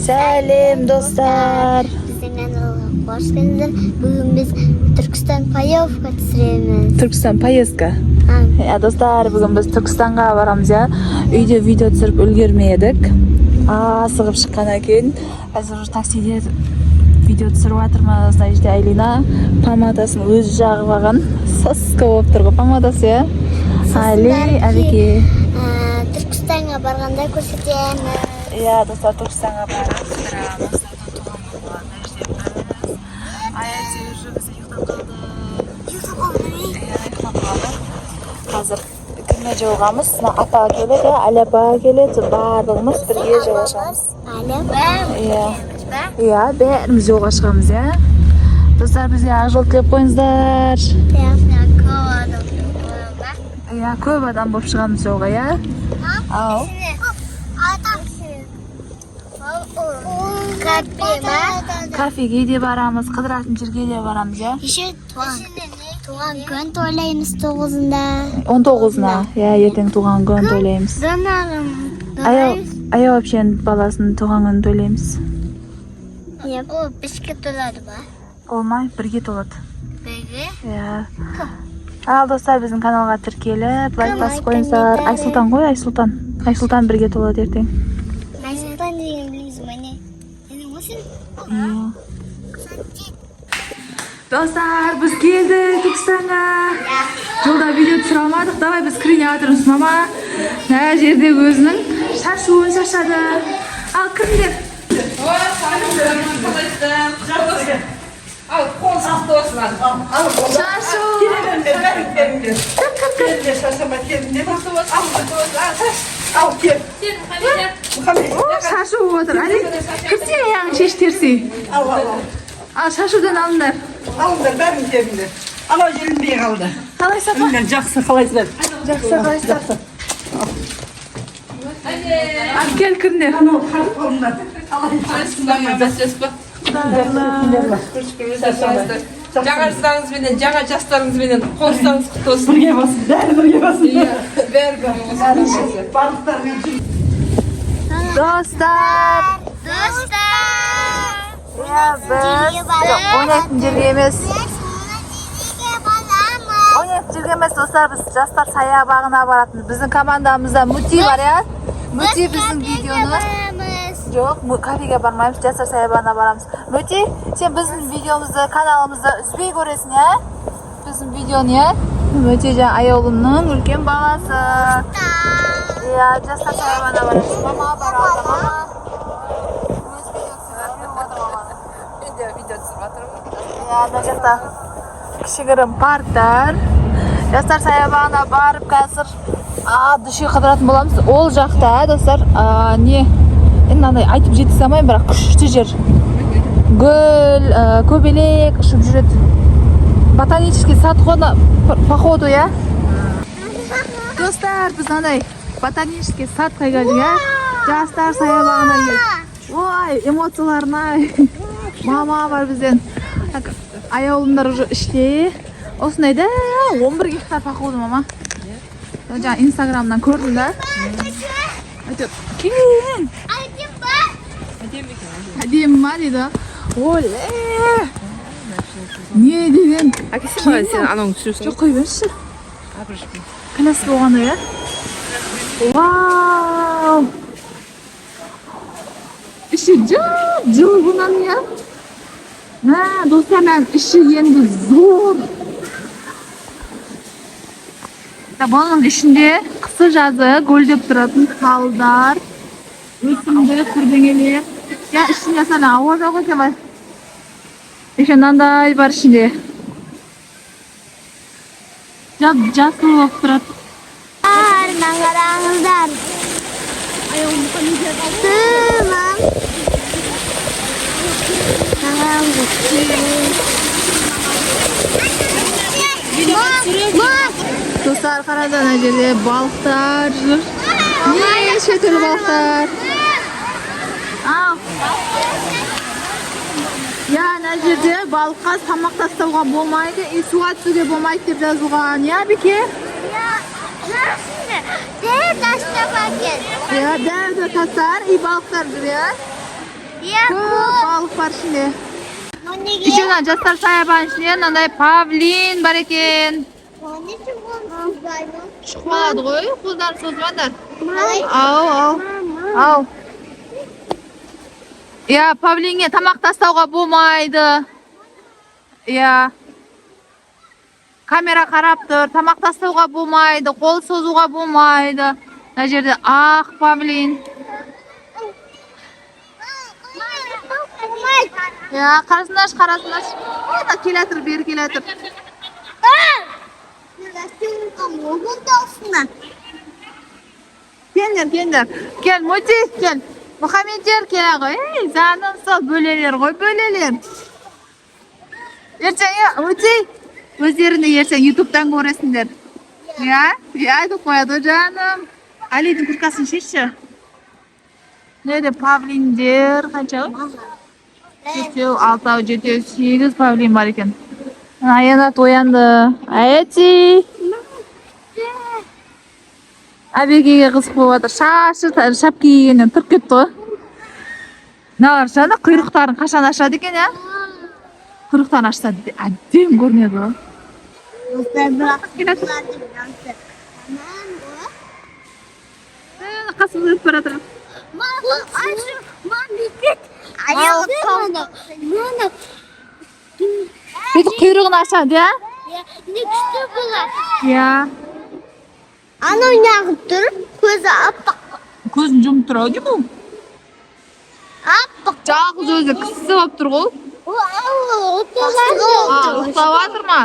Сәлем, достар! Біздің каналға қош келдіңіздер. Бүгін біз Түркістан поездка түсіреміз. Түркістан поездка. А, Иә, достар, бүгін біз Түркістанға барамыз, иә. Үйде видео түсіріп үлгермедік. Асығып шыққаннан кейін қазір уже таксиде видео түсіріп жатырмыз. Мына жерде Айлина помадасын өзі жағып алған. Соска болып тұр ғой помадасы, иә. Али, Алике. Түркістанға барғанда көрсетеміз. Иә, достар, Түркістанға барып қыдырамыз. Туған күн болады. Мына жерде біз. Аяти уже біз ұйықтап қалды. Иә, ұйықтап қалды. Қазір кіммен жолығамыз? Мына апа келеді, иә, Әлі апа келеді. Барлығымыз бірге жолға шығамыз. Әлі. Иә. Иә, бәріміз жолға шығамыз, иә. Достар, бізге ақ жол тілеп қойыңыздар. Иә. Иә, көп адам болып шығамыз жолға, иә. Ау. Кафе ма? Кафеге де барамыз, қыдыратын жерге де барамыз, иә. Еще туған күн тойлаймыз 9-ында. 19-ына, иә, ертең туған күн тойлаймыз. Донағым. Аяу, Аяу әпшенің баласының туған күнін тойлаймыз. О, бізге толады ба? Болмай, бірге толады. Бірге? Иә. Ал, достар, біздің каналға тіркеліп, лайк басып қойыңыздар. Айсұлтан ғой, Айсұлтан. Айсұлтан бірге толады ертең. Айсұлтан деген білмейсің ба, не? Енді осы. Иә. Достар, біз келдік Түркістанға. Жолда видео түсіре алмадық. Давай, біз кірейін жатырмыз, мама. Мына жерде өзінің шашуын шашады. Ал, кіріңдер. Ал, қол сақты осылар. Шашу. Келіңдер, бәрің келіңдер. Келіңдер, шаршама, келіңдер. Ал, кел. Мұхаммед. О, шашу болып отыр. Али, кірсе, аяғын шеш терсей. Ал, ал, ал. Ал, шашудан алыңдар. Алыңдар, бәрің келіңдер. Анау желінбей қалды. Қалайсыз, апа? Міне, жақсы, қалайсыздар? Жақсы, қалайсыздар? Ал, кел, кіріңдер. Анау қарып қалыңдар. Жаңа жылдарыңызбенен, жаңа жастарыңызбенен, қоныстарыңыз құтты болсын. Бірге болсын, бәрі бірге болсын. Бәрі бірге болсын. Барлықтарыңыз. Достар, Достар! иә, біз жоқ, ойнайтын жерге емес. Ойнайтын жерге емес, достар, біз жастар саябағына баратын. Біздің командамызда Мути бар, иә? Мути біздің видеоны. Жоқ, кафеге бармаймыз, жастар саябағына барамыз. Мути, сен біздің видеомызды, каналымызды үзбей көресің, иә? Біздің видеоны, иә? Мути жаңа Аяулымның үлкен баласы. Иә, жастар саябағына барамыз. Мама барады, мама. Өз видеосын көріп отыр маманың. Мен де видео түсіріп жатырмын. Иә, мына жақта кішігірім парктар. Жастар саябағына барып, қазір души қыдыратын боламыз. Ол жақта, достар, не, енді мынандай айтып жеткізе алмаймын, бірақ күшті жер. Гүл, көбелек ұшып жүреді. Ботанический сад қой, походу, иә? Достар, біз мынандай ботанический садқа келдік, иә? Жастар саябағына келдік. Ой, эмоцияларын ай. Мама бар бізден. Так, аяулымдар уже іште. Осындай да 11 гектар, походу, мама. Жаңа инстаграмнан көрдім да. Әйтеуір кең. Әдемі ма дейді. Оле. Не деген? Әкесі, маған сен анауыңды түсіресің. Жоқ, қой берші. Коляска болғанда, иә? Вау! Іші жып жылы бұның, иә? Мә, достар, мә, іші енді зор. Бұның ішінде қысы жазы гүлдеп тұратын талдар, өсімдік, бірдеңелер. Я, ішінде сана ауа жоқ екен ба? Еще мынандай бар ішінде. Жап жасыл болып тұрады. Мына қараңыздар. Мам. Мына қараңыздар. Достар, қараңыздар, ана жерде балықтар жүр. Неше түрлі балықтар. Ау. Иә, ана жерде балыққа тамақ тастауға болмайды, и суға түсуге болмайды деп жазылған. Иә, Беке? Де тастап әкел. Иә, дәу тастар, и балықтар жүр, иә. Иә. Көп балық бар ішінде. О, неге? Еще мына жастар саябағының ішінде мынандай павлин бар екен. Оның үшін қолын созбаймын. Шығып қалады ғой, қолдарын созбаңдар. Ау, ау. Ау. Иә, павлинге тамақ тастауға болмайды. Иә. Камера қарап тұр, тамақ тастауға болмайды, қол созуға болмайды. Мына жерде ақ павлин. Иә, қарасыңдаршы, қарасыңдаршы. Ана келе жатыр, бері келе жатыр. Келіңдер, келіңдер. Кел, Мути, кел. Мұхаммеджер келе ғой. Ей, жаным сол, бөлелер ғой, бөлелер. Ертең, иә, Мути, өздерің де ертең ютубтан көресіңдер. Иә, иә деп қояды ғой жаным. Алидің курткасын шешші. Неде павлиндер қанша? Жетеу, алтау, жетеу, сегіз павлин бар екен. Аянат оянды. Аяти. Әбекеге қызық болып жатыр. Шашы шапка кигеннен тұрып кетті ғой. Мыналар жаңа құйрықтарын қашан ашады екен, иә? Құйрықтарын ашса әдемі көрінеді ғой. Келе жатыр. Қасымызда өтіп бара жатыр. Бүйтіп құйрығын ашады, иә? Не күшті болады. Иә. Анау неғып тұр? Көзі аппақ. Көзін жұмып тұр ау деймін ол. Аппақ. Жалғыз өзі кісі болып тұр ғой. О, А, ұйықтап жатыр ма?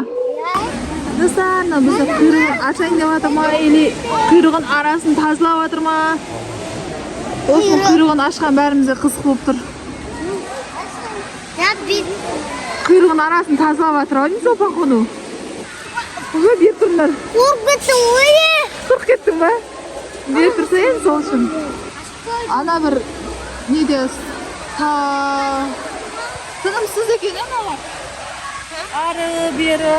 Достар, мына бізді құйрығын ашайын деп жатыр ма или құйрығын арасын тазалап жатыр ма? Осының құйрығын ашқан бәрімізге қызық болып тұр. Я бит. Құйрығын арасын тазалап жатыр ау деймін сол, походу. Ой, бері тұрыңдар. Қорқып кеттім ой. Қорқып кеттің ба? Бері тұрса енді сол үшін. Ана бір неде та тынымсыз екен, иә, мыналар. Ары бері.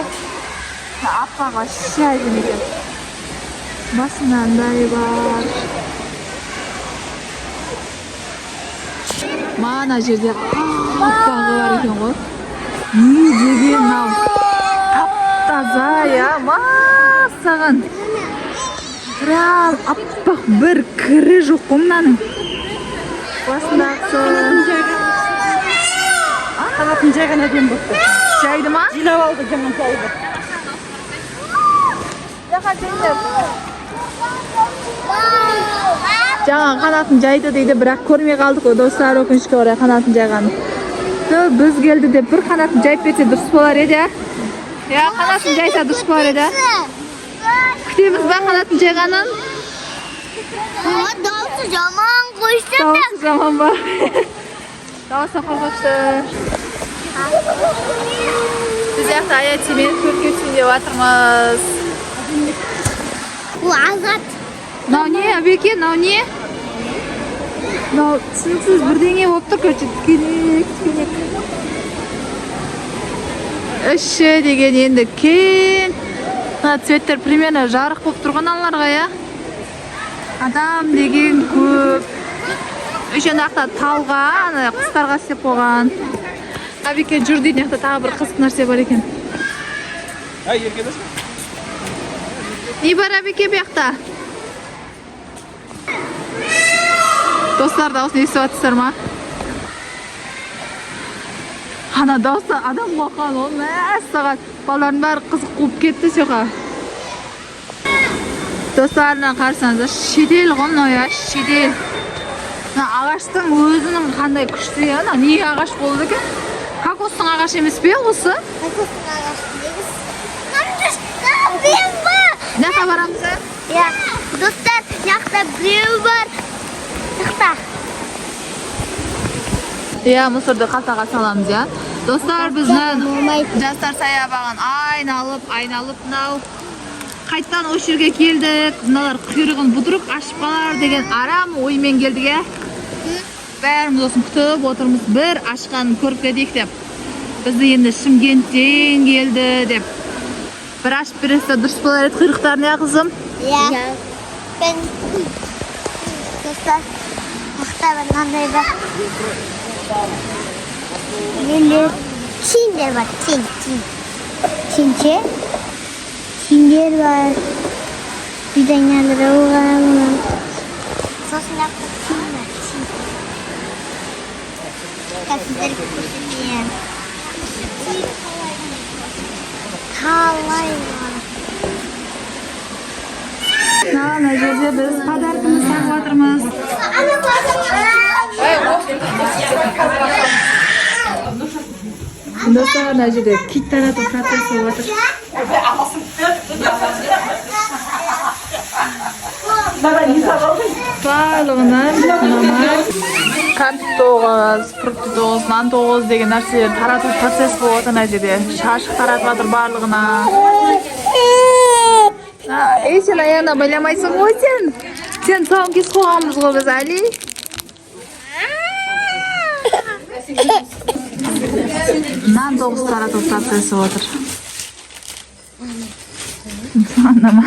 Аппақ вообще әдемі екен. Басында андай бар. Мана жерде аппағы бар екен ғой. Не деген мынау? Тап-таза, иә, мәссаған. Прям аппақ, бір кірі жоқ қой мынаның. Басындағысы. Қанатын жайған әдемі болып тұр. Жайды ма? Жинап алды жаңа салды. Жақан сендер. Жаңа қанатын жайды дейді, бірақ көрмей қалдық қой, достар, өкінішке орай қанатын жайғанын. Біз келді деп бір қанатын жайып берсе дұрыс болар еді, иә? Иә, қанатын жайса дұрыс болар еді. Күтеміз ба қанатын жайғанын? Дауысы жаман қойшы. Дауысы жаман ба? Дауысы қорқынышты. Біз жақта Аятимен төртке түсейін деп жатырмыз. Ол Азат. Мынау не, Әбеке, мынау не? Мынау түсініксіз бірдеңе болып тұр, короче, тікенек, тікенек. Іші деген енді кең. Мына цветтер примерно жарық болып тұрған аналарға, иә? Адам деген көп. Еще ана жақта талға, ана құстарға істеп қойған. Әбеке, жүр дейді, мына жақта тағы бір қызық нәрсе бар екен. Ай, еркедес. Не бар, Әбеке, бұл жақта? Достар, дауысын естіп жатырсыздар ма? Ана дауыстан адам қорққан ғой, мәссаған. Балалардың бәрі қызық қуып кетті сёқа. Достар, мына қарасаңыздар, шетел ғой мынау, иә, шетел. Мына ағаштың өзінің қандай күшті, иә, мына не ағаш болды екен? Кокостың ағашы емес пе осы? Кокостың ағашы негіз. Біреу бар. Мына жаққа барамыз, ә? Иә, достар, мына жақта біреу бар. Жақта. Иә, мусорды қалтаға саламыз, иә. Достар, біз мына Болмайды. жастар саябағын айналып, айналып мынау қайтадан осы жерге келдік. Мыналар құйрығын бұдырып ашып қалар деген арам оймен келдік, иә. Бәріміз осыны күтіп отырмыз, бір ашқанын көріп кетейік деп. Бізді енді Шымкенттен келді деп. Бір ашып берсе дұрыс болар еді құйрықтарын, иә, қызым? Иә. Мен достар, жақта бір мынандай бар. Нелер? Тиіндер бар, тиін, тиін. Тиынше? Тиіндер бар. Үйді айналдыруға болады. Сосын мына жақта тиын бар, тиын. Қазір сіздерге көрсетейін. Талай бар. Мына жерде біз подаркамыз тағып жатырмыз. Достар, мына жерде кит тарату процесі болып жатыр. Барлығынан ұнамай. Кәмпит 9, фрукты 9, нан 9 деген нәрселер тарату процесс болып жатыр мына жерде. Шашық таратып жатыр барлығына. Ей, сен аяғына байламайсың ғой сен. Сен тұсауын кесіп қойғанбыз ғой біз, Али. Нан 9 тарату процесі болып жатыр. Ана ма?